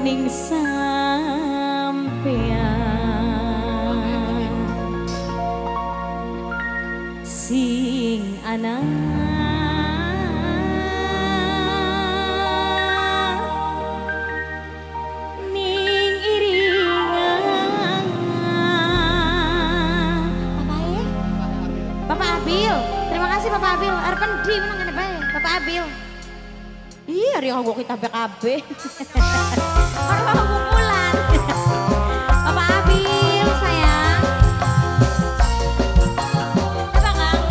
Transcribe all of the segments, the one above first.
ning sampean sing ana ning iringan. Bapak Abil, terima kasih Bapak Abil. Arep endi menang ngene bae Bapak Abil. Iya, hari aku kita BKB. Orang mau kumpulan. Bapak Abil, sayang. Apa Kang?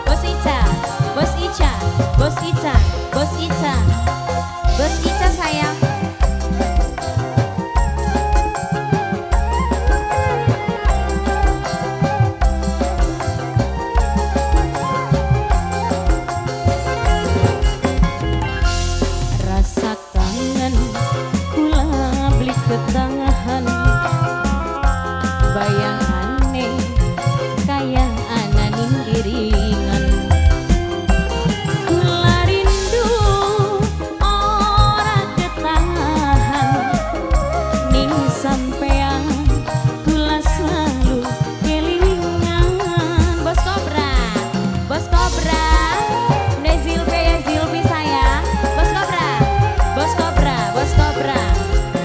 Bos Ica, Bos Ica, Bos Ica, Bos Ica, Bos Ica sayang. Rasa kangen kula beli ketahan, bayangane kaya ana ning iringan. Kula rindu ora ketahan ning sampean, kula selalu kelingan. Bos Kobra, Bos Kobra, Bunda Zilpi ya Zilpi sayang. Bos Kobra, Bos Kobra, Bos Kobra,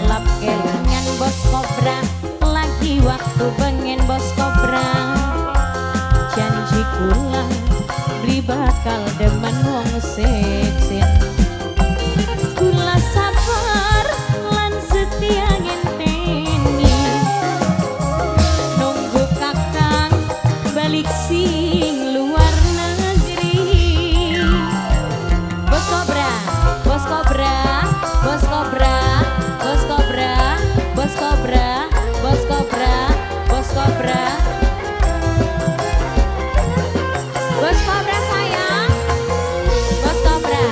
lap kelingan Bos Kobra, lagi waktu pengen Bos Kobra. Janji kula beli bakal demen wong seksin. Kula sabar lan setia ngenteni, nunggu kakang balik sing luar negeri. Bos Kobra, Bos Kobra, Bos Kobra, Bos Kobra, Bos Kobra, Bos Kobra, Bos Kobra, Bos Kobra sayang, Bos Kobra,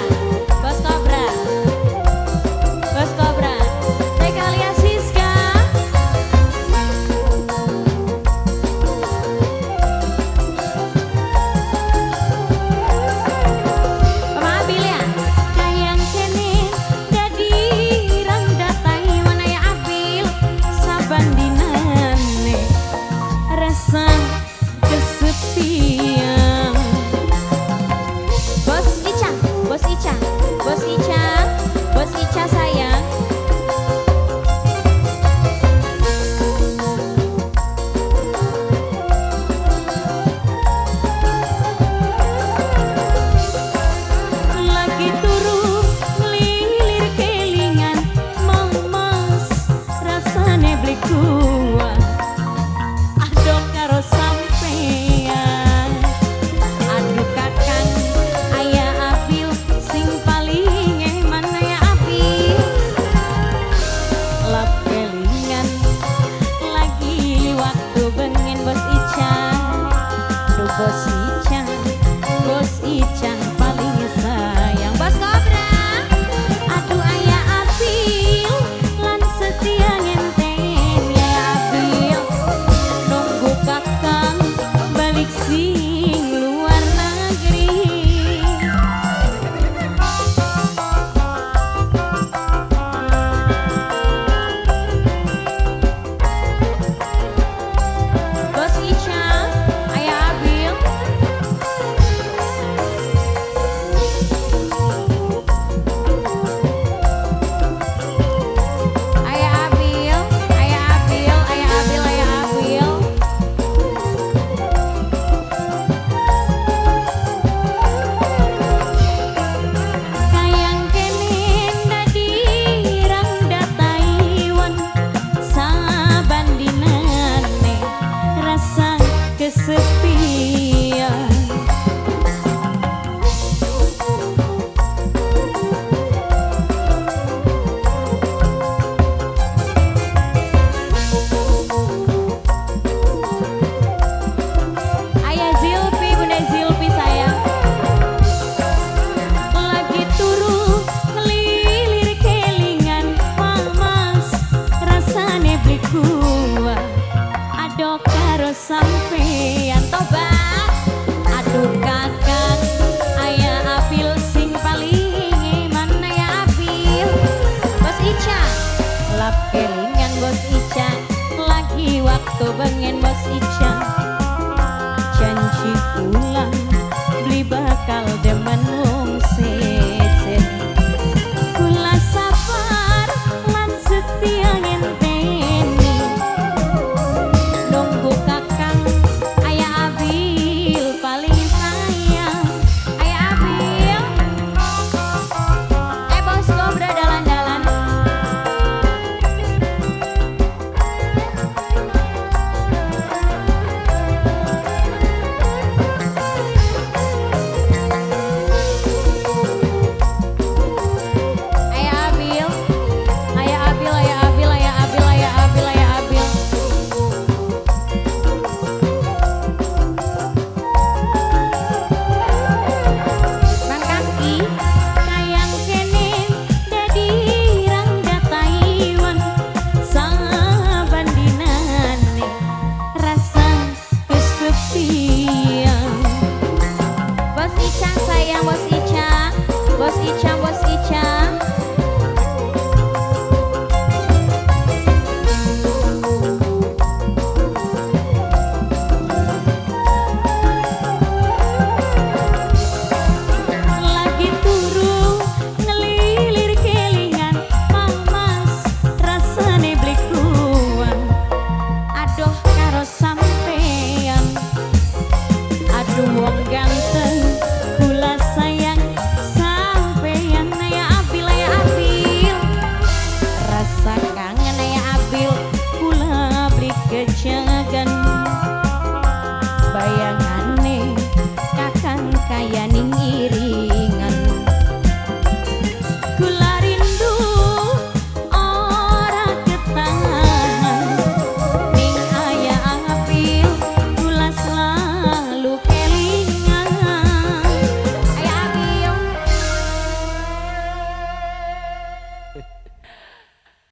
Sabtu bengen mesti.